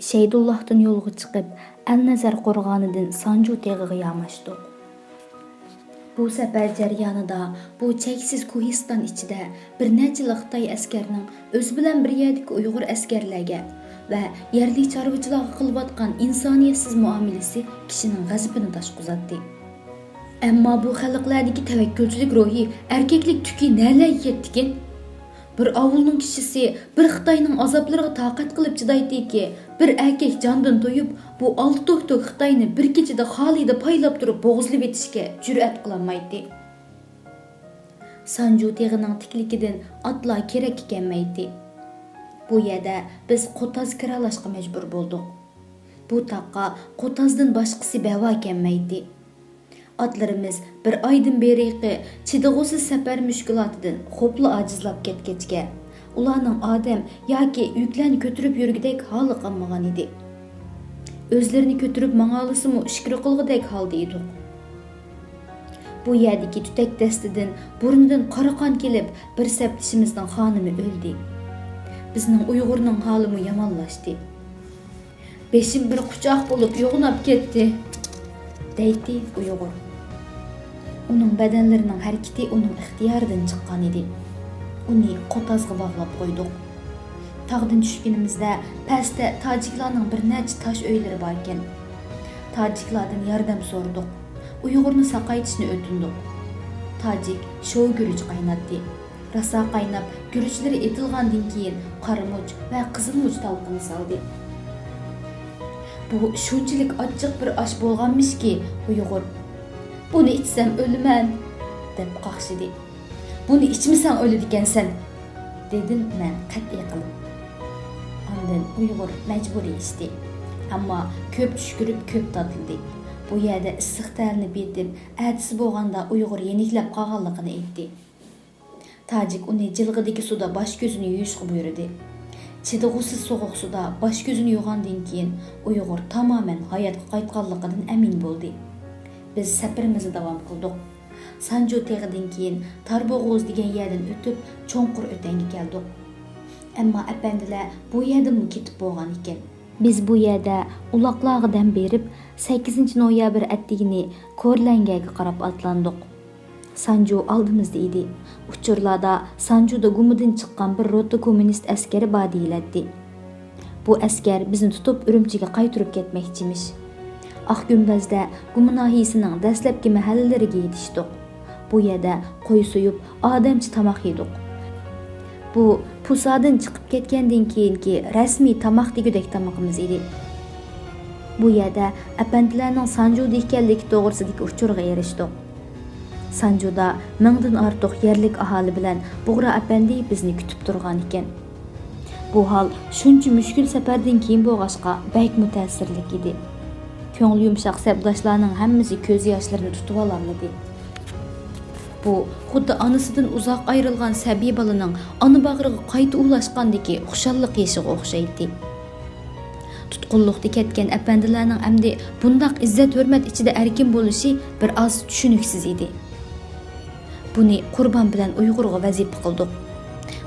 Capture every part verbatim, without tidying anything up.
شەيدۇللاھتىن يولغا چىقىپ، ئەلنەزەر قورغانىدىن سانجۇ تېغىغا ياماشتۇق. بۇ سەپەر جەريانىدا بۇ چەكسىز كوھىستان ئىچىدە بىر نەچچىلا خىتاي ئەسكەرنىڭ ئۆزى بىلەن بىر يەردىكى ئۇيغۇر ئەسكەرلەرگە ۋە يەرلىك چارۋىچىلارغا قىلىۋاتقان ئىنسانىيەتسىز مۇئامىلىسى كىشىنىڭ غەزىپىنى تاشقۇزاتتى. ئەمما بۇ خەلقلەردىكى تەۋەككۈلچىلىك روھى، ئەركەكلىك تۈكى نەلەرگە كەتتىكىن؟ بىر ئاۋۇلنىڭ كىشىسى بىر خىتاينىڭ ئازابلىرىغا تاقەت قىلىپ چىدايتتىكى، بىر ئەركەك جاندىن تويۇپ، بۇ ئالتە توك توك خىتاينى بىر كېچىدە خالىيدا پايلاپ تۇرۇپ بوغۇزلىۋېتىشكە جۈرئەت قىلالمايتتى. سانجۇ تېغىنىڭ تىكلىكىدىن ئاتلار كېرەككە كەلمەيتتى. بۇ يەردە بىز قوتاز كىرالاشقا مەجبۇر بولدۇق. بۇ تاغقا قوتازدىن باشقىسى بەۋا كەلمەيتتى. ئاتلىرىمىز بىر ئايدىن بېرىقى چىدىغۇسىز سەپەر مۈشكۈلاتىدىن خوپلا ئاجىزلاپ كەتكەچكە، ئۇلارنىڭ ئادەم ياكى يۈكلەرنى كۆتۈرۈپ يۈرگۈدەك ھالى قالمىغان ئىدى. ئۆزلىرىنى كۆتۈرۈپ ماڭالىسىمۇ ئىككىرى قىلغۇدەك ھالدا ئىدۇق. بۇ يەردىكى تۈتەك دەستىدىن بۇرنىدىن قارا قان كېلىپ، بىر سەپدىشىمىزنىڭ خانىمى ئۆلدى. بىزنىڭ ئۇيغۇرنىڭ ھالىمۇ يامانلاشتى. بېشىم بىر قۇچاق بولۇپ يوغىناپ كەتتى، دەيتتى ئۇيغۇر. ئۇنىڭ بەدەنلىرىنىڭ ھەرىكىتى ئۇنىڭ ئىختىيارىدىن چىققان ئىدى. ئۇنى قوتازغا باغلاپ قويدۇق. تاغدىن چۈشكىنىمىزدە پەستە تاجىكلارنىڭ بىر نەچچە تاش ئۆيلىرى باركەن. تاجىكلاردىن ياردەم سورىدۇق. ئۇيغۇرنى ساقايتىشنى ئۆتۈندۇق. تاجىك شوۋا گۈرۈچ قايناتتى. راسا قايناپ، گۈرۈچلىرى ئېتىلغاندىن كېيىن قارىمۇچ ۋە قىزىلمۇچ تالقىنى سالدى. بۇ شۇنچىلىك ئاچچىق بىر ئاش بولغانمىشكى، ئۇيغۇر، «بۇنى ئىچسەم ئۆلىمەن!» دەپ قاقشىدى. «بۇنى ئىچمىسەڭ ئۆلىدىكەنسەن!» دېدىم مەن قەتئىي قىلىپ. ئاندىن ئۇيغۇر مەجبۇرىي ئىچتى. ئەمما كۆپ چۈشكۈرۈپ، كۆپ تاتلىدى. بۇ يەردە ئىسسىق تەرلىنىپ يېتىپ، ئەتىسى بولغاندا ئۇيغۇر يېنىكلەپ قالغانلىقىنى ئېيتتى. تاجىك ئۇنى جىلغىدىكى سۇدا باش-كۆزىنى يۇيۇشقا بۇيرۇدى. چىدىغۇسىز سوغۇق سۇدا باش-كۆزىنى يۇغاندىن كېيىن، ئۇيغۇر تامامەن ھاياتقا قايتقانلىقىدىن ئەمىن بولدى. بىز سەپىرىمىزنى داۋام قىلدۇق. سانجۇ تېغىدىن كېيىن تاربوغۇز دېگەن يەردىن ئۆتۈپ، چوڭقۇر ئۆتەڭگە كەلدۇق. ئەمما ئەپەندىلەر بۇ يەردىنمۇ كېتىپ بولغان ئىكەن. بىز بۇ يەردە ئۇلاقلارغا دەم بېرىپ، سەككىزىنچى نويابىر ئەتىگىنى كورلەڭگەگە قاراپ ئاتلاندۇق. سانجۇ ئالدىمىزدا ئىدى. ئۇچۇرلاردا سانجۇدا گۇمىدىن چىققان بىر روتا كوممۇنىست ئەسكىرى بار دېيىلەتتى. بۇ ئەسكەر بىزنى تۇتۇپ ئۈرۈمچىگە قايتۇرۇپ كەتمەكچىمىش. ئاق گۈمبەزدە گۇما ناھىيىسىنىڭ دەسلەپكى مەھەللىلىرىگە يېتىشتۇق. بۇ يەردە قوي سويۇپ، ئادەمچە تاماق يېدۇق. بۇ پۇسادىن چىقىپ كەتكەندىن كېيىنكى رەسمىي تاماق دېگۈدەك تامىقىمىز ئىدى. بۇ يەردە ئەپەندىلەرنىڭ سانجۇدا ئىكەنلىكى توغرىسىدىكى ئۇچۇرغا ئېرىشتۇق. سانجۇدا مىڭدىن ئارتۇق يەرلىك ئاھالى بىلەن بۇغرا ئەپەندى بىزنى كۈتۈپ تۇرغان ئىكەن. بۇ ھال شۇنچە مۈشكۈل سەپەردىن كېيىن بولغاچقا، بەكمۇ تەسىرلىك ئىدى. كۆڭلى يۇمشاق سەپداشلارنىڭ ھەممىسى كۆز ياشلىرىنى تۇتۇۋالالمىدى. بۇ خۇددى ئانىسىدىن ئۇزاق ئايرىلغان سەبىي بالىنىڭ ئانا باغرىغا قايتا ئۇلاشقاندىكى خۇشاللىق يېشىغا ئوخشايتتى. تۇتقۇنلۇقتا كەتكەن ئەپەندىلەرنىڭ ئەمدى بۇنداق ئىززەت-ھۆرمەت ئىچىدە ئەركىن بولۇشى بىر ئاز چۈشىنىكسىز ئىدى. بۇنى قۇربان بىلەن ئۇيغۇرغا ۋەزىپە قىلدۇق.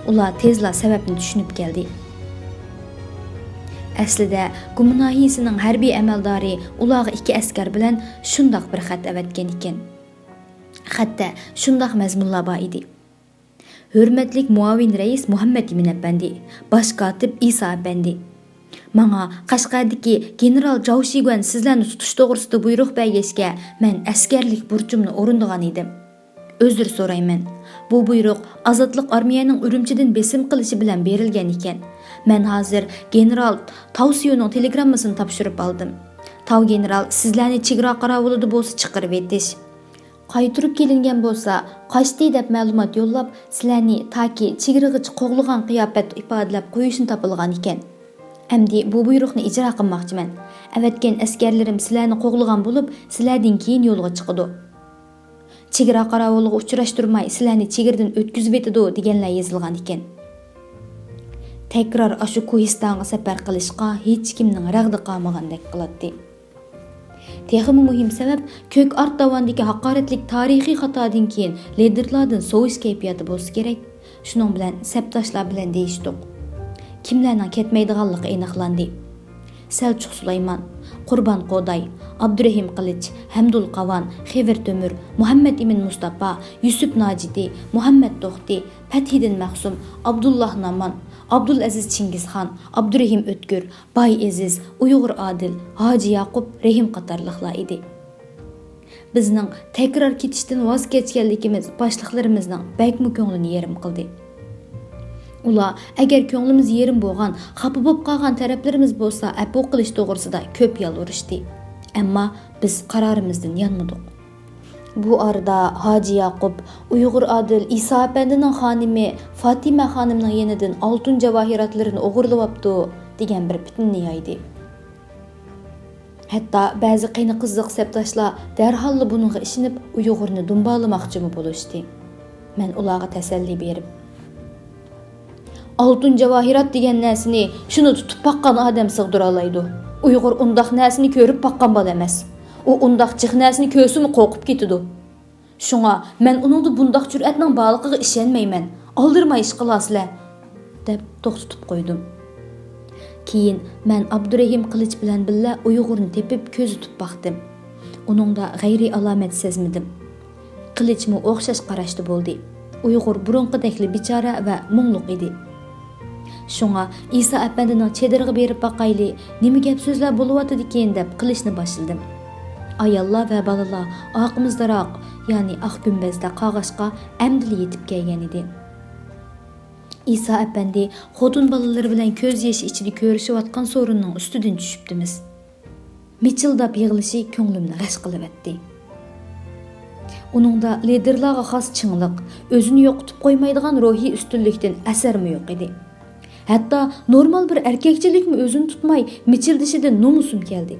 ئۇلار تېزلا سەۋەبنى چۈشىنىپ كەلدى. ئەسلىدە گۇما ناھىيىسىنىڭ ھەربىي ئەمەلدارى ئۇلارغا ئىككى ئەسكەر بىلەن شۇنداق بىر خەت ئەۋەتكەن ئىكەن. خەتتە شۇنداق مەزمۇنلار بار ئىدى. ھۆرمەتلىك مۇئاۋىن رەئىس مۇھەممەت ئىمىن ئەپەندى، باش كاتىپ ئىسا ئەپەندى، ماڭا قەشقەردىكى گېنېرال جاۋ شىگۈەن سىزلەرنى تۇتۇش توغرىسىدا بۇيرۇق بەرگەچكە، مەن ئەسكەرلىك بۇرچۇمنى ئورۇندىغان ئىدىم. ئۆزرە سورايمەن. بۇ بۇيرۇق ئازادلىق ئارمىيەنىڭ ئۈرۈمچىدىن بېسىم قىلىشى بىلەن بېرىلگەن ئىكەن. مەن ھازىر گېنېرال تاۋسيۇنىڭ تېلېگراممىسىنى تاپشۇرۇپ ئالدىم. تاۋ گېنېرال سىزلەرنى چېگرا قاراۋۇلىدا بولسا چىقىرىۋېتىش، قايتۇرۇپ كېلىنگەن بولسا، قاچتى دەپ مەلۇمات يوللاپ، سىلەرنى تاكى چېگرىغىچە قوغلىغان قىياپەتتە ئىپادىلەپ قويۇشنى تاپىلىغان ئىكەن. ئەمدى بۇ بۇيرۇقنى ئىجرا قىلماقچىمەن. ئەۋەتكەن ئەسكەرلىرىم سىلەرنى قوغلىغان بولۇپ، سىلەردىن كېيىن يولغا چىقىدۇ. چېگرا قاراۋۇلىغا ئۇچراشتۇرماي، سىلەرنى چېگرىدىن ئۆتكۈزۈۋېتىدۇ، دېگەنلەر يېزىلغان ئىكەن. تەكرار ئاشۇ كوھىستانغا سەپەر قىلىشقا ھېچكىمنىڭ رەغدى قالمىغاندەك قىلاتتى. تېخىمۇ مۇھىم سەۋەب، كۆك ئارت داۋاندىكى ھاقارەتلىك تارىخىي خاتادىن كېيىن لىدېرلاردىن سوۋۇش كەيپىياتى بولسا كېرەك. شۇنىڭ بىلەن سەپداشلار بىلەن دېيىشتۇق. كىملەرنىڭ كەتمەيدىغانلىقى ئېنىقلاندى. سەلچۇق سۇلايمان، قۇربان قوداي، ئابدۇرېھىم قىلىچ، ھەمدۇل قاۋان، خېۋىر تۆمۈر، مۇھەممەد ئىمىن مۇستاپا، يۈسۈپ ناجىتى، مۇھەممەد توختى، پەتھىدىن مەخسۇم، ئابدۇللا نامان، ئابدۇلئەزىز چىڭگىزخان، ئابدۇرېھىم ئۆتكۈر، باي ئېزىز، ئۇيغۇر ئادىل، ھاجى ياقۇپ، رېھىم قاتارلىقلار ئىدى. بىزنىڭ تەكرار كېتىشتىن ۋاز كەچكەنلىكىمىز باشلىقلىرىمىزنىڭ بەكمۇ كۆڭلىنى يېرىم قىلدى. ئۇلار ئەگەر كۆڭلىمىز يېرىم بولغان، خاپا بولۇپ قالغان تەرەپلىرىمىز بولسا ئەپۇ قىلىش توغرىسىدا كۆپ يالۋۇرۇشتى. ئەمما بىز قارارىمىزدىن يانمىدۇق. بۇ ئارىدا ھاجى ياقۇپ، ئۇيغۇر ئادىل ئىسا ئەپەندىنىڭ خانىمى فاتىمە خانىمنىڭ يېنىدىن ئالتۇن جاۋاھىراتلىرىنى ئوغرىلىۋاپتۇ، دېگەن بىر پىتنىنى يايدى. ھەتتا بەزى قېنى قىزىق سەپداشلار دەرھاللا بۇنىڭغا ئىشىنىپ، ئۇيغۇرنى دۇمبالىماقچىمۇ بولۇشتى. مەن ئۇلارغا تەسەللى بېرىپ، ئالتۇن جاۋاھىرات دېگەن نەرسىنى شۇنى تۇتۇپ باققان ئادەم سىغدۇرالايدۇ. ئۇيغۇر ئۇنداق نەرسىنى كۆرۈپ باققان بالا ئەمەس. ئۇ ئۇنداق جىق نەرسىنى كۆرسىمۇ قورقۇپ كېتىدۇ. شۇڭا مەن ئۇنىڭدا بۇنداق جۈرئەتنىڭ بارلىقىغا ئىشەنمەيمەن. ئالدىرىماي ئىش قىلاسىلەر، دەپ توختىتىپ قويدۇم. كېيىن مەن ئابدۇرېھىم قىلىچ بىلەن بىللە ئۇيغۇرنى تېپىپ كۆزىتىپ باقتىم. ئۇنىڭدا غەيرىي ئالامەت سەزمىدىم. قىلىچمۇ ئوخشاش قاراشتا بولدى. ئۇيغۇر بۇرۇنقىدەكلا بىچارە ۋە مۇڭلۇق ئىدى. شۇڭا ئىسا ئەپەندىنىڭ چېدىرىغا بېرىپ باقايلى، نېمە گەپ سۆزلەر بولۇۋاتىدىكىن دەپ قىلىچنى باشلىدىم. ئاياللار ۋە بالىلار ئارقىمىزدىراق، يەنى ئاق گۈمبەزدە قارغاشقا ئەمدىلا يېتىپ كەلگەن ئىدى. ئىسا ئەپەندى خوتۇن بالىلىرى بىلەن كۆز يېشى ئىچىدە كۆرۈشۈۋاتقان سورۇننىڭ ئۈستىدىن چۈشۈپتىمىز. مىچىلداپ يىغلىشى كۆڭلۈمنى غەش قىلىۋەتتى. ئۇنىڭدا لىدېرلارغا خاس چىڭلىق، ئۆزىنى يوقىتىپ قويمايدىغان روھىي ئۈستۈنلۈكتىن ئەسەرمۇ يوق ئىدى. ھەتتا نورمال بىر ئەركەكچىلىكمۇ ئۆزىنى تۇتماي، مىچىلدىشىدىن نومۇسۇم كەلدى.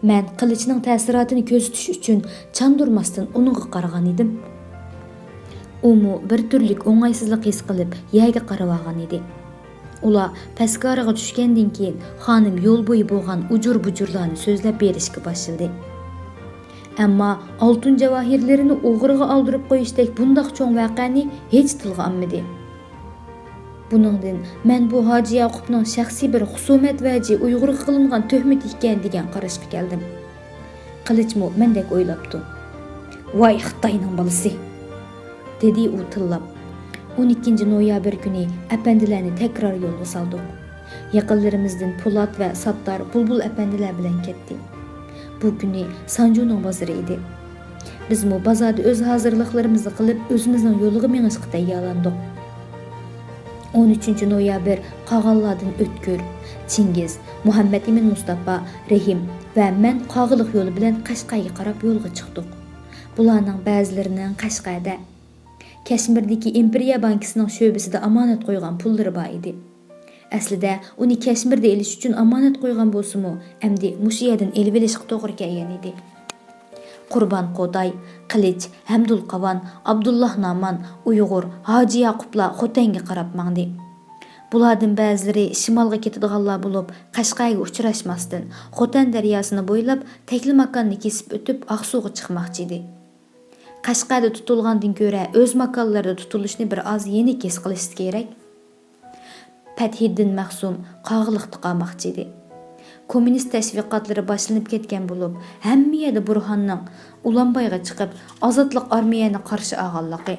مەن قىلىچنىڭ تەسىراتىنى كۆزىتىش ئۈچۈن چاندۇرماستىن ئۇنىڭغا قارىغان ئىدىم. ئۇمۇ بىر تۈرلۈك ئوڭايسىزلىق ھېس قىلىپ، يەرگە قاراۋالغان ئىدى. ئۇلار پەسكارىغا چۈشكەندىن كېيىن، خانىم يول بويى بولغان ئۇجۇر-بۇجۇرلارنى سۆزلەپ بېرىشكە باشلىدى. ئەمما ئالتۇن جاۋاھىرلىرىنى ئوغرىغا ئالدۇرۇپ قويۇشتەك بۇنداق چوڭ ۋەقەنى ھېچ تىلغا ئالمىدى. بۇنىڭدىن مەن بۇ ھاجى ياقۇپنىڭ شەخسىي بىر خۇسۇمەت ۋەجى ئۇيغۇرغا قىلىنغان تۆھمىتى ئىكەن، دېگەن قاراشقا كەلدىم. قىلىچمۇ مەندەك ئويلاپتۇ. ۋاي خىتاينىڭ بالىسى! دېدى ئۇ تىللاپ. ئون ئىككىنچى نويابىر كۈنى ئەپەندىلەرنى تەكرار يولغا سالدۇق. يېقىنلىرىمىزدىن پولات ۋە ساتتار بۇلبۇل ئەپەندىلەر بىلەن كەتتى. بۇ كۈنى سانجۇنىڭ بازىرى ئىدى. بىزمۇ بازاردا ئۆز ھازىرلىقلىرىمىزنى قىلىپ، ئۆزىمىزنىڭ يولىغا مېڭىشقا تەييارلاندۇق. ئون ئۈچىنچى نويابىر قالغانلاردىن ئۆتكۈر، چىڭگىز، مۇھەممەد ئىمىن مۇستاپا، رېھىم ۋە مەن قاغىلىق يولى بىلەن قەشقەرگە قاراپ يولغا چىقتۇق. بۇلارنىڭ بەزىلىرىنىڭ قەشقەردە، كەشمىردىكى ئىمپېرىيە بانكىسىنىڭ شۆبىسىدە ئامانەت قويغان پۇللىرى بار ئىدى. ئەسلىدە ئۇنى كەشمىردە ئېلىش ئۈچۈن ئامانەت قويغان بولسىمۇ، ئەمدى مۇشۇ يەردىن ئېلىۋېلىشقا توغرا كەلگەن ئىدى. قۇربان قوداي، قىلىچ، ھەمدۇل قاۋان، ئابدۇللا نامان، ئۇيغۇر، ھاجى ياقۇپلار خوتەنگە قاراپ ماڭدى. بۇلاردىن بەزىلىرى شىمالغا كېتىدىغانلار بولۇپ، قەشقەرگە ئۇچراشماستىن، خوتەن دەرياسىنى بويلاپ، تەكلىماكاننى كېسىپ ئۆتۈپ، ئاقسۇغا چىقماقچى ئىدى. قەشقەردە تۇتۇلغاندىن كۆرە، ئۆز ماكانلىرىدا تۇتۇلۇشنى بىر ئاز يېنىك ھېس قىلىشى كېرەك. پەتھىدىن مەخسۇم قاغىلىقتا قالماقچى ئىدى. كوممۇنىست تەشۋىقاتلىرى باشلىنىپ كەتكەن بولۇپ، ھەممە يەردە بۇرھاننىڭ ئۇلانبايغا چىقىپ، ئازادلىق ئارمىيەنى قارشى ئالغانلىقى،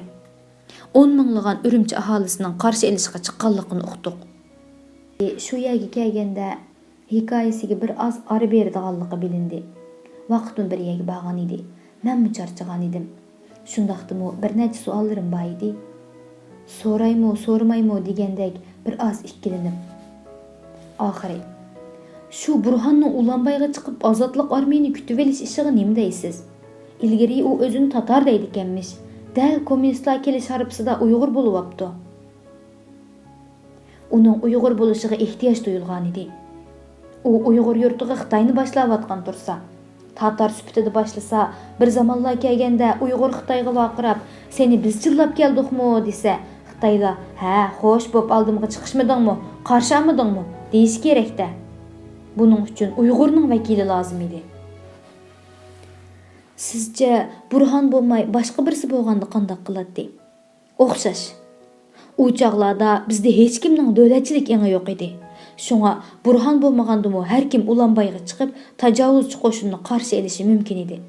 ئون مىڭلىغان ئۈرۈمچى ئاھالىسىنىڭ قارشى ئېلىشقا چىققانلىقىنى ئۇقتۇق. شۇ يەرگە كەلگەندە، ھېكايىسىگە بىر ئاز ئارا بېرىدىغانلىقى بىلىندى. ۋاقىتمۇ بىر يەرگە بارغان ئىدى. مەنمۇ چارچىغان ئىدىم. شۇنداقتىمۇ بىر نەچچە سوئاللىرىم بار ئىدى. سورايمۇ، سورىمايمۇ دېگەندەك بىر ئاز ئىككىلىنىپ. ئاخىرى، شۇ بۇرھاننىڭ ئۇلانبايغا چىقىپ ئازادلىق ئارمىيىنى كۈتۈۋېلىش ئىشىغا نېمە دەيسىز؟ ئىلگىرى ئۇ ئۆزىنى تاتار دەيدىكەنمىش. دەل كوممۇنىستلار كېلىش ھارپىسىدا ئۇيغۇر بولۇۋاپتۇ. ئۇنىڭ ئۇيغۇر بولۇشىغا ئېھتىياج تۇيۇلغانىدى. ئۇ ئۇيغۇر يۇرتىغا خىتاينى باشلاۋاتقان تۇرسا، تاتار سۈپىتىدە باشلىسا، بىر زامانلار كەلگەندە ئۇيغۇر خىتايغا ۋارقىراپ، سېنى بىز چىللاپ كەلدۇقمۇ دېسە، خىتايلار، ھە، خوش بوپ ئالدىمغا چىقىشمىدىڭمۇ، قارشى ئالمىدىڭمۇ دېيىشى كېرەكتە. بۇنىڭ ئۈچۈن ئۇيغۇرنىڭ ۋەكىلى لازىم ئىدى. سىزچە، بۇرھان بولماي باشقا بىرسى بولغاندا قانداق قىلاتتى؟ ئوخشاش. ئۇ چاغلاردا بىزدە ھېچكىمنىڭ دۆلەتچىلىك ئېڭى يوق ئىدى. شۇڭا بۇرھان بولمىغاندىمۇ ھەركىم ئۇلانبايغا چىقىپ، تاجاۋۇزچى قوشۇننى قارشى ئېلىشى مۇمكىن ئىدى.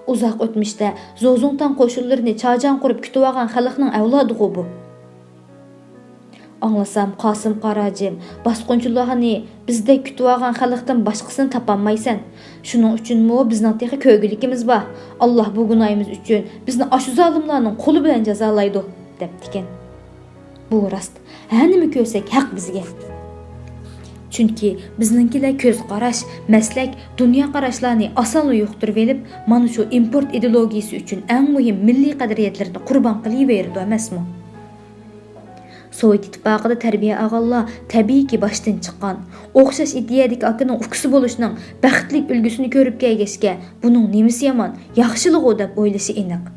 ئۇزاق ئۆتمۈشتە زوزۇڭتاڭ قوشۇنلىرىنى چاجاڭ قۇرۇپ كۈتۈۋالغان خەلقنىڭ ئەۋلادىغۇ بۇ. ئاڭلىسام، قاسىم قاراجىم، باسقۇنچىلارنى بىزدەك كۈتۈۋالغان خەلقتىن باشقىسىنى تاپالمايسەن. شۇنىڭ ئۈچۈنمۇ بىزنىڭ تېخى كۆرگۈلۈكىمىز بار. ئاللا بۇ گۇناھىمىز ئۈچۈن بىزنى ئاشۇ زالىملارنىڭ قولى بىلەن جازالايدۇ، دەپتىكەن. بۇ راست. ھە، نېمە كۆرسەك ھەق بىزگە. چۈنكى بىزنىڭكىلەر كۆز قاراش، مەسلەك، دۇنيا قاراشلارنى ئاسانلا يۇقتۇرۇۋېلىپ، مانا شۇ ئىمپورت ئىدېئولوگىيىسى ئۈچۈن ئەڭ مۇھىم مىللىي قەدرىيەتلىرىنى قۇربان قىلىۋېرىدۇ ئەمەسمۇ؟ سوۋېت ئىتتىپاقىدا تەربىيە ئالغانلار تەبىئىيكى باشتىن چىققان، ئوخشاش ئىدىيەدىكى ئاكىنىڭ ئۇكىسى بولۇشنىڭ بەختلىك ئۈلگىسىنى كۆرۈپ كەلگەچكە، بۇنىڭ نېمىسى يامان، ياخشىلىغۇ دەپ ئويلىشى ئېنىق.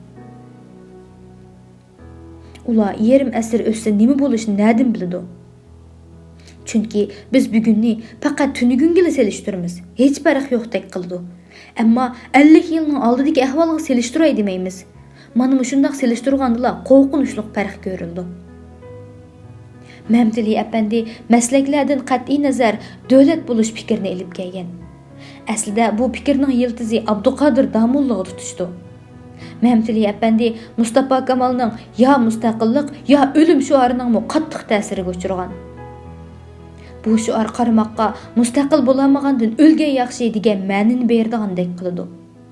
ئۇلار يېرىم ئەسىر ئۆتسە نېمە بولۇشىنى نەدىن بىلىدۇ؟ چۈنكى بىز بۈگۈننى پەقەت تۈنۈگۈنگىلا سېلىشتۇرىمىز، ھېچ پەرق يوقتەك قىلىدۇ. ئەمما ئەللىك يىلنىڭ ئالدىدىكى ئەھۋالغا سېلىشتۇراي دېمەيمىز. مانا مۇشۇنداق سېلىشتۇرغاندىلا قورقۇنچلۇق پەرق كۆرۈلىدۇ. مەمتىلى ئەپەندى مەسلەكلەردىن قەتئىينەزەر، دۆلەت بولۇش پىكرىنى ئېلىپ كەلگەن. ئەسلىدە بۇ پىكىرنىڭ يىلتىزى ئابدۇقادىر داموللىغا تۇتۇشتۇ. مەمتىلى ئەپەندى مۇستاپا كامالنىڭ «يا مۇستەقىللىق، يا ئۆلۈم» شوئارىنىڭمۇ قاتتىق تەسىرىگە ئۇچرىغان. بۇ شوئار قارىماققا «مۇستەقىل بولالمىغاندىن ئۆلگەن ياخشى» دېگەن مەنىنى بېرىدىغاندەك قىلىدۇ.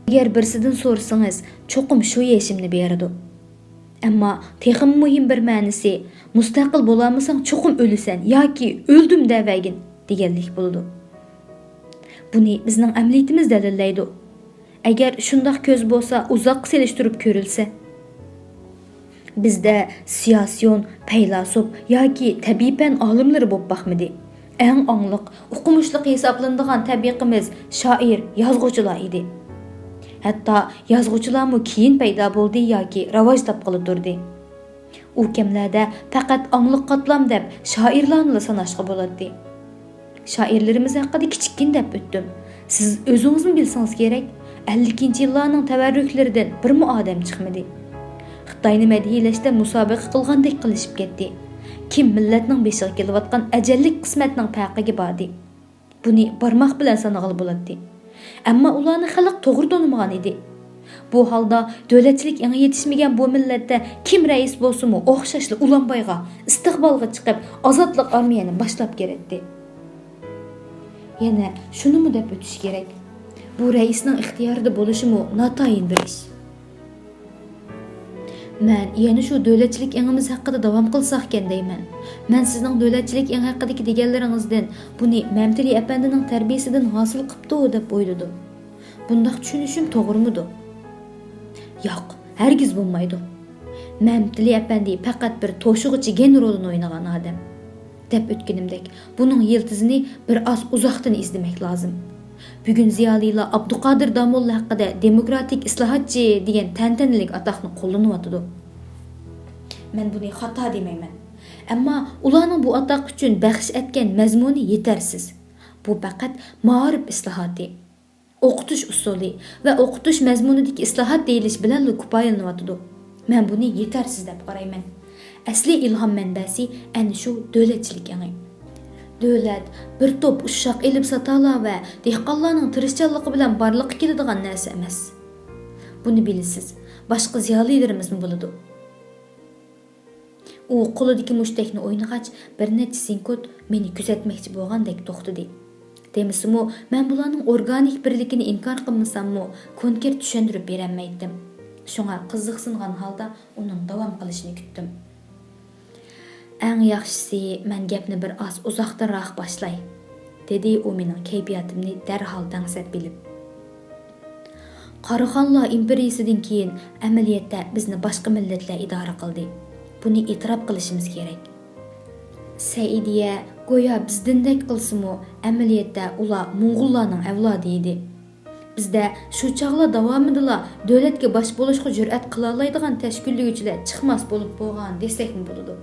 ئەگەر بىرسىدىن سورىسىڭىز، چوقۇم شۇ يېشىمنى بېرىدۇ. ئەمما تېخىمۇ مۇھىم بىر مەنىسى، «مۇستەقىل بولالمىساڭ، چوقۇم ئۆلىسەن ياكى ئۆلدۈم دەۋەرگىن» دېگەنلىك بولىدۇ. بۇنى بىزنىڭ ئەمەلىيىتىمىز دەلىللەيدۇ. ئەگەر شۇنداق كۆز بولسا، ئۇزاققا سېلىشتۇرۇپ كۆرۈلسە. بىزدە سىياسىيون، پەيلاسوپ ياكى تەبىئىي پەن ئالىملىرى بولۇپ باقمىدى. ئەڭ ئاڭلىق، ئوقۇمۇشلۇق ھېسابلىنىدىغان تەبىقىمىز شائىر، يازغۇچىلار ئىدى. ھەتتا يازغۇچىلارمۇ كېيىن پەيدا بولدى ياكى راۋاج تاپقىلى تۇردى. ئۇ كەملەردە پەقەت ئاڭلىق قاتلام دەپ شائىرلارنىلا ساناشقا بولاتتى. شائىرلىرىمىز ھەققىدە كىچىككىنە دەپ ئۆتتۈم. سىز ئۆزىڭىزمۇ بىلسىڭىز كېرەك، ئەللىكىنچى يىللارنىڭ تەۋەررۈكلىرىدىن بىرمۇ ئادەم چىقمىدى. خىتاينى مەدھىيلەشتە مۇسابىقە قىلغاندەك قىلىشىپ كەتتى. كىم مىللەتنىڭ بېشىغا كېلىۋاتقان ئەجەللىك قىسمەتنىڭ پەرقىگە باردى. بۇنى بارماق بىلەن سانىغىلى بولاتتى. ئەمما ئۇلارنى خەلق توغرا تونۇمىغان ئىدى. بۇ ھالدا دۆلەتچىلىك ئېڭى يېتىشمىگەن بۇ مىللەتتە كىم رەئىس بولسىمۇ ئوخشاشلا ئۇلانبايغا، ئىستىقبالغا چىقىپ، ئازادلىق ئارمىيەنى باشلاپ كىرەتتى. يەنە شۇنىمۇ دەپ ئۆتۈش كېرەك، بۇ رەئىسنىڭ ئىختىيارىدا بولۇشىمۇ ناتايىن بىر ئىش. مەن يەنە شۇ دۆلەتچىلىك ئېڭىمىز ھەققىدە داۋام قىلساقكەن دەيمەن. مەن سىزنىڭ دۆلەتچىلىك ئېڭى ھەققىدىكى دېگەنلىرىڭىزدىن بۇنى مەمتىلى ئەپەندىنىڭ تەربىيىسىدىن ھاسىل قىپتۇ دەپ ئويلىدىم. بۇنداق چۈشىنىشىم توغرىمىدۇ؟ ياق، ھەرگىز بولمايدۇ. مەمتىلى ئەپەندى پەقەت بىر توشۇغۇچى گېنېرالىنى ئوينىغان ئادەم. دەپ ئۆتكىنىمدەك، بۇنىڭ يىلتىزىنى بىر ئاز ئۇزاقتىن ئىزدىمەك لازىم. بۈگۈن زىيالىيلار ئابدۇقادىر داموللا ھەققىدە دېموكراتىك ئىسلاھاتچى دېگەن تەنتەنىلىك ئاتاقنى قوللىنىۋاتىدۇ. مەن بۇنى خاتا دېمەيمەن. ئەمما ئۇلارنىڭ بۇ ئاتاق ئۈچۈن بەخش ئەتكەن مەزمۇنى يېتەرسىز. بۇ پەقەت مائارىپ ئىسلاھاتى، ئوقۇتۇش ئۇسۇلى ۋە ئوقۇتۇش مەزمۇنىدىكى ئىسلاھات دېيىلىش بىلەنلا كۇپايىلىنىۋاتىدۇ. مەن بۇنى يېتەرسىز دەپ قارايمەن. ئەسلىي ئىلھام مەنبەسى ئەنە شۇ دۆلەتچىلىك ئېڭى. دۆلەت بىر توپ ئۇششاق ئېلىپ ساتالار ۋە دېھقانلارنىڭ تىرىشچانلىقى بىلەن بارلىققا كېلىدىغان نەرسە ئەمەس. بۇنى بىلىسىز، باشقا زىيالىيلىرىمىزمۇ بىلىدۇ. ئۇ قولىدىكى مۇشتەكنى ئوينىغاچ، بىر نەچچە سېكۇنت مېنى كۆزەتمەكچى بولغاندەك توختىدى. دېمىسىمۇ، مەن بۇلارنىڭ ئورگانىك بىرلىكىنى ئىنكار قىلمىساممۇ، كونكرېت چۈشەندۈرۈپ بېرەلمەيتتىم. شۇڭا قىزىقسىنغان ھالدا ئۇنىڭ داۋام قىلىشىنى كۈتتۈم. «ئەڭ ياخشىسى، مەن گەپنى بىر ئاز ئۇزاقتىنراق باشلاي»، دېدى ئۇ مېنىڭ كەيپىياتىمنى دەرھال دەڭسەپ بىلىپ. قاراخانلار ئىمپېرىيىسىدىن كېيىن ئەمەلىيەتتە بىزنى باشقا مىللەتلەر ئىدارە قىلدى. بۇنى ئېتىراپ قىلىشىمىز كېرەك. سەئىدىيە گويا بىزدىندەك قىلسىمۇ، ئەمەلىيەتتە ئۇلار موڭغۇللارنىڭ ئەۋلادى ئىدى. بىزدە شۇ چاغلار داۋامىدىلا دۆلەتكە باش بولۇشقا جۈرئەت قىلالايدىغان تەشكىللىگۈچىلەر چىقماس بولۇپ بولغان دېسەكمۇ بولىدۇ.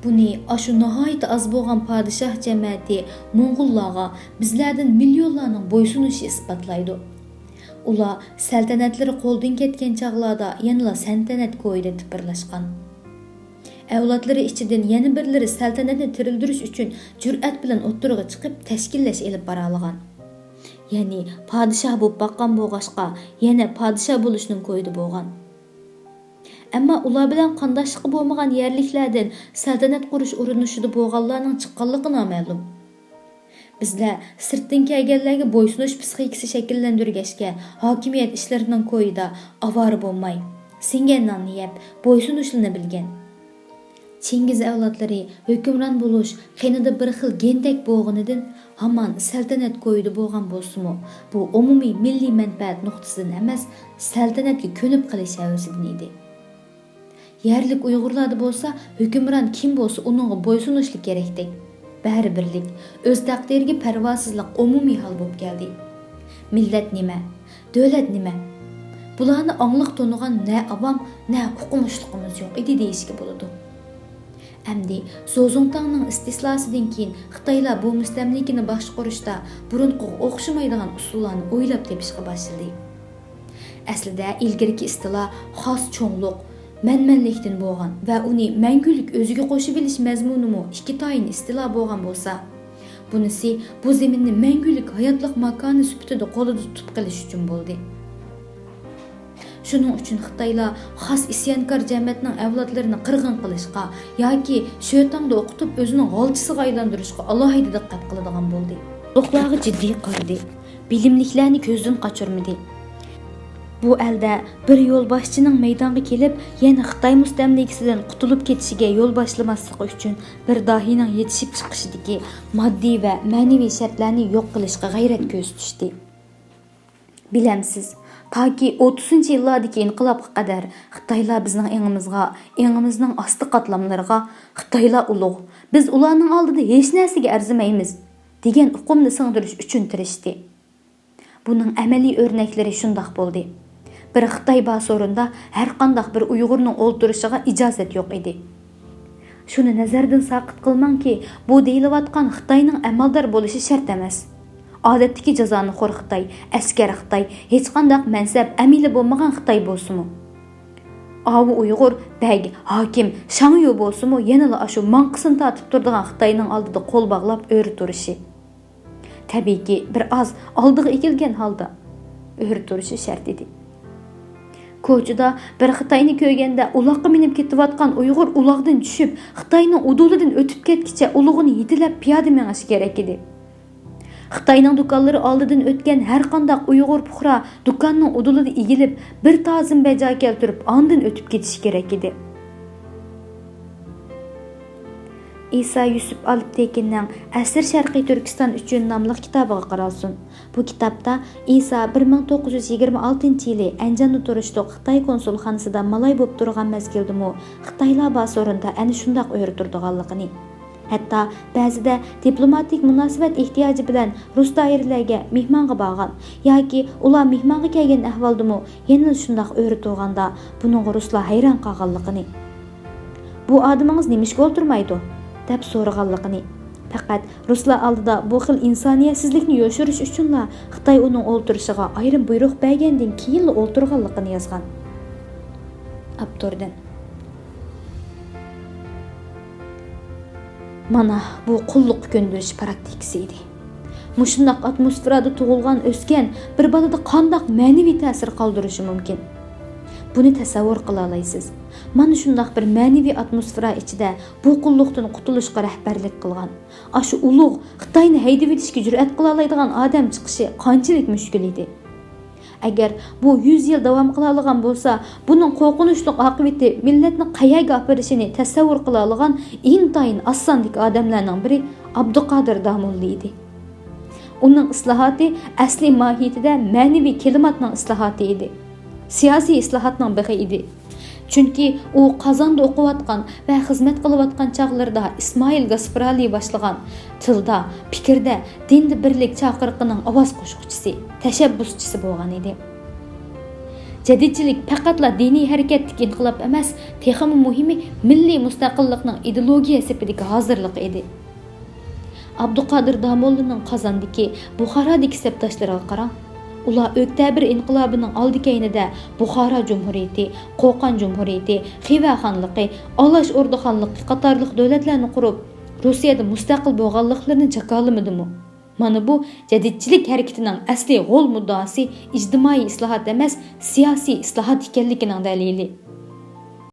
بۇنى ئاشۇ ناھايىتى ئاز بولغان پادىشاھ جەمەتى موڭغۇللارغا بىزلەردىن مىليونلارنىڭ بويسۇنۇشى ئىسپاتلايدۇ. ئۇلار سەلتەنەتلىرى قولدىن كەتكەن چاغلاردا يەنىلا سەلتەنەت كويىدا تىپىرلاشقان. ئەۋلادلىرى ئىچىدىن يەنە بىرلىرى سەلتەنەتنى تىرىلدۈرۈش ئۈچۈن جۈرئەت بىلەن ئوتتۇرىغا چىقىپ، تەشكىللەش ئېلىپ بارالىغان. يەنى پادىشاھ بولۇپ باققان بولغاچقا، يەنە پادىشاھ بولۇشنىڭ كويىدا بولغان. ئەمما ئۇلار بىلەن قانداشلىقى بولمىغان يەرلىكلەردىن سەلتەنەت قۇرۇش ئۇرۇنۇشىدا بولغانلارنىڭ چىققانلىقى نامەلۇم. بىزلەر سىرتتىن كەلگەنلەرگە بويسۇنۇش پىسخىكىسى شەكىللەندۈرگەچكە، ھاكىمىيەت ئىشلىرىنىڭ كويىدا ئاۋارە بولماي، سىڭگەن ناننى يەپ، بويسۇنۇشلىرىنى بىلگەن. چىڭگىز ئەۋلادلىرى ھۆكۈمران بولۇش قېنىدا بىر خىل گەندەك بولغىنىدىن، ھامان سەلتەنەت كويىدا بولغان بولسىمۇ، بۇ ئومۇمىي مىللىي مەنپەئەت نۇقتىسىدىن ئەمەس، سەلتەنەتكە كۆنۈپ قېلىش ھەۋىسىدىن ئىدى. يەرلىك ئۇيغۇرلاردا بولسا، ھۆكۈمران كىم بولسا، ئۇنىڭغا بويسۇنۇشلا كېرەكتەك. بەرىبىرلىك، ئۆز تەقدىرىگە پەرۋاسىزلىق ئومۇمىي ھال بولۇپ كەلدى. مىللەت نېمە؟ دۆلەت نېمە؟ بۇلارنى ئاڭلىق تونۇغان نە ئاۋام، نە ئوقۇمۇشلۇقىمىز يوق ئىدى دېيىشكە بولىدۇ. ئەمدى زوزۇڭتاڭنىڭ ئىستېسلاسىدىن كېيىن خىتايلار بۇ مۇستەملىكىنى باشقۇرۇشتا بۇرۇنقىغا ئوخشىمايدىغان ئۇسۇللارنى ئويلاپ تېپىشقا باشلىدى. ئەسلىدە ئىلگىرىكى ئىستىلا خاس چوڭلۇق، مەنمەنلىكتىن بولغان ۋە ئۇنى مەڭگۈلۈك ئۆزىگە قوشۇۋېلىش مەزمۇنىمۇ ئىككى تايىنى ئىستىلا بولغان بولسا، بۇنىسى بۇ زېمىننى مەڭگۈلۈك ھاياتلىق ماكانى سۈپىتىدە قولىدا تۇتۇپ قېلىش ئۈچۈن بولدى. شۇنىڭ ئۈچۈن خىتايلار خاس ئىسيانكار جەمەتنىڭ ئەۋلادلىرىنى قىرغىن قىلىشقا ياكى شۆتاڭدا ئوقۇتۇپ ئۆزىنىڭ غالچىسىغا ئايلاندۇرۇشقا ئالاھىدە دىققەت قىلىدىغان بولدى. ئوقۇتقۇچىلارغا جىددىي قارىدى. بىلىملىكلەرنى كۆزدىن قاچۇرمىدى. بۇ ئەلدە بىر يولباشچىنىڭ مەيدانغا كېلىپ، يەنە خىتاي مۇستەملىكىسىدىن قۇتۇلۇپ كېتىشىگە يول باشلىماسلىقى ئۈچۈن، بىر داھىينىڭ يېتىشىپ چىقىشىدىكى ماددىي ۋە مەنىۋى شەرتلەرنى يوق قىلىشقا غەيرەت كۆرسىتىشتى. بىلەمسىز، تاكى ئوتتۇزىنچى يىللاردىكى ئىنقىلابقا قەدەر خىتايلار بىزنىڭ ئېڭىمىزغا، ئېڭىمىزنىڭ ئاستى قاتلاملىرىغا «خىتايلار ئۇلۇغ، بىز ئۇلارنىڭ ئالدىدا ھېچ نەرسىگە ئەرزىمەيمىز» دېگەن ئۇقۇمنى سىڭدۈرۈش ئۈچۈن تىرىشتى. بۇنىڭ ئەمەلىي ئۆرنەكلىرى شۇنداق بولدى. بىر خىتاي بار سورۇندا ھەرقانداق بىر ئۇيغۇرنىڭ ئولتۇرۇشىغا ئىجازەت يوق ئىدى. شۇنى نەزەردىن ساقىت قىلماڭكى، بۇ دېيىلىۋاتقان خىتاينىڭ ئەمەلدار بولۇشى شەرت ئەمەس. ئادەتتىكى جازانىخور خىتاي، ئەسكەر خىتاي، ھېچقانداق مەنسەپ ئەمىلى بولمىغان خىتاي بولسىمۇ. ئاۋۇ ئۇيغۇر بەگ، ھاكىم، شاڭيۇ بولسىمۇ، يەنىلا ئاشۇ ماڭقىسىنى تارتىپ تۇرىدىغان خىتاينىڭ ئالدىدا قول باغلاپ ئۆرە تۇرۇشى. تەبىئىيكى، بىر ئاز ئالدىغا ئېگىلگەن ھالدا ئۆرە تۇرۇشى شەرت ئىدى. كوچىدا بىر خىتاينى كۆرگەندە، ئۇلاغقا مىنىپ كېتىۋاتقان ئۇيغۇر ئۇلاغدىن چۈشۈپ، خىتاينىڭ ئۇدۇلىدىن ئۆتۈپ كەتكىچە ئۇلۇغىنى يېتىلەپ پىيادە مېڭىشى كېرەك ئىدى. خىتاينىڭ دۇكانلىرى ئالدىدىن ئۆتكەن ھەرقانداق ئۇيغۇر پۇقرا دۇكاننىڭ ئۇدۇلىدا ئېگىلىپ، بىر تازىم بەجا كەلتۈرۈپ، ئاندىن ئۆتۈپ كېتىشى كېرەك ئىدى. ئىسا يۈسۈپ ئالپتېكىننىڭ «ئەسىر شەرقىي تۈركىستان ئۈچۈن» ناملىق كىتابىغا قارالسۇن. بۇ كىتابتا ئىسا بىر مىڭ توققۇز يۈز يىگىرمە ئالتىنچى يىلى ئەنجاندا تۇرۇشلۇق خىتاي كونسۇلخانىسىدا مالاي بولۇپ تۇرغان مەزگىلدىمۇ خىتايلار بار سورۇندا ئەنە شۇنداق ئۆرە تۇرىدىغانلىقىنى، ھەتتا بەزىدە دىپلوماتىك مۇناسىۋەت ئېھتىياجى بىلەن رۇس دائىرىلەرگە مېھمانغا بارغان ياكى ئۇلار مېھمانغا كەلگەن ئەھۋالدىمۇ يەنىلا شۇنداق ئۆرە تۇرغاندا، بۇنىڭغا رۇسلار ھەيران قالغانلىقىنى، «بۇ ئادىمىڭىز نېمىشقا ئولتۇرمايدۇ؟» دەپ سورىغانلىقىنى، پەقەت رۇسلار ئالدىدا بۇ خىل ئىنسانىيەتسىزلىكنى يوشۇرۇش ئۈچۈنلا خىتاي ئۇنىڭ ئولتۇرۇشىغا ئايرىم بۇيرۇق بەرگەندىن كېيىنلا ئولتۇرغانلىقىنى يازغان. ئاپتوردىن. مانا، بۇ قۇللۇققا كۆندۈرۈش پراكتىكىسى ئىدى. مۇشۇنداق ئاتموسفېرادا تۇغۇلغان، ئۆسكەن بىر بالىدا قانداق مەنىۋى تەسىر قالدۇرۇشى مۇمكىن؟ بۇنى تەسەۋۋۇر قىلالايسىز. مانا شۇنداق بىر مەنىۋى ئاتموسفېرا ئىچىدە بۇ قۇللۇقتىن قۇتۇلۇشقا رەھبەرلىك قىلغان، ئاشۇ ئۇلۇغ خىتاينى ھەيدىۋېتىشكە جۈرئەت قىلالايدىغان ئادەم چىقىشى قانچىلىك مۈشكۈل ئىدى؟ ئەگەر بۇ يۈز يىل داۋام قىلالىغان بولسا، بۇنىڭ قورقۇنچلۇق ئاقىۋىتى مىللەتنى قەيەرگە ئاپىرىشىنى تەسەۋۋۇر قىلالىغان ئىنتايىن ئاز ساندىكى ئادەملەرنىڭ بىرى ئابدۇقادىر داموللا ئىدى. ئۇنىڭ ئىسلاھاتى ئەسلى ماھىيىتىدە مەنىۋى كىلىماتنىڭ ئىسلاھاتى ئىدى. سىياسىي ئىسلاھاتنىڭ بېغى ئىدى. چۈنكى ئۇ قازاندا ئوقۇۋاتقان ۋە خىزمەت قىلىۋاتقان چاغلىرىدا ئىسمائىل گاسپرالى باشلىغان تىلدا، پىكىردە، دىندا بىرلىك چاقىرىقىنىڭ ئاۋاز قوشقۇچىسى، تەشەببۇسچىسى بولغان ئىدى. جەدىدچىلىك پەقەتلا دىنىي ھەرىكەتتىكى ئىنقىلاب ئەمەس، تېخىمۇ مۇھىمى مىللىي مۇستەقىللىقنىڭ ئىدېئولوگىيە سېپىدىكى ھازىرلىقى ئىدى. ئابدۇقادىر داموللىنىڭ قازاندىكى، بۇخارادىكى سەپداشلىرىغا قاراڭ. ئۇلار ئۆكتەبىر ئىنقىلابىنىڭ ئالدى-كەينىدە بۇخارا جۇمھۇرىيىتى، قوقان جۇمھۇرىيىتى، خىۋە خانلىقى، ئالاش ئوردا خانلىقى قاتارلىق دۆلەتلەرنى قۇرۇپ، روسىيەدە مۇستەقىل بولغانلىقلىرىنى جاكارلىمىدىمۇ؟ مانا بۇ جەدىدچىلىك ھەرىكىتىنىڭ ئەسلىي غول مۇددىئاسى ئىجتىمائىي ئىسلاھات ئەمەس، سىياسىي ئىسلاھات ئىكەنلىكىنىڭ دەلىلى.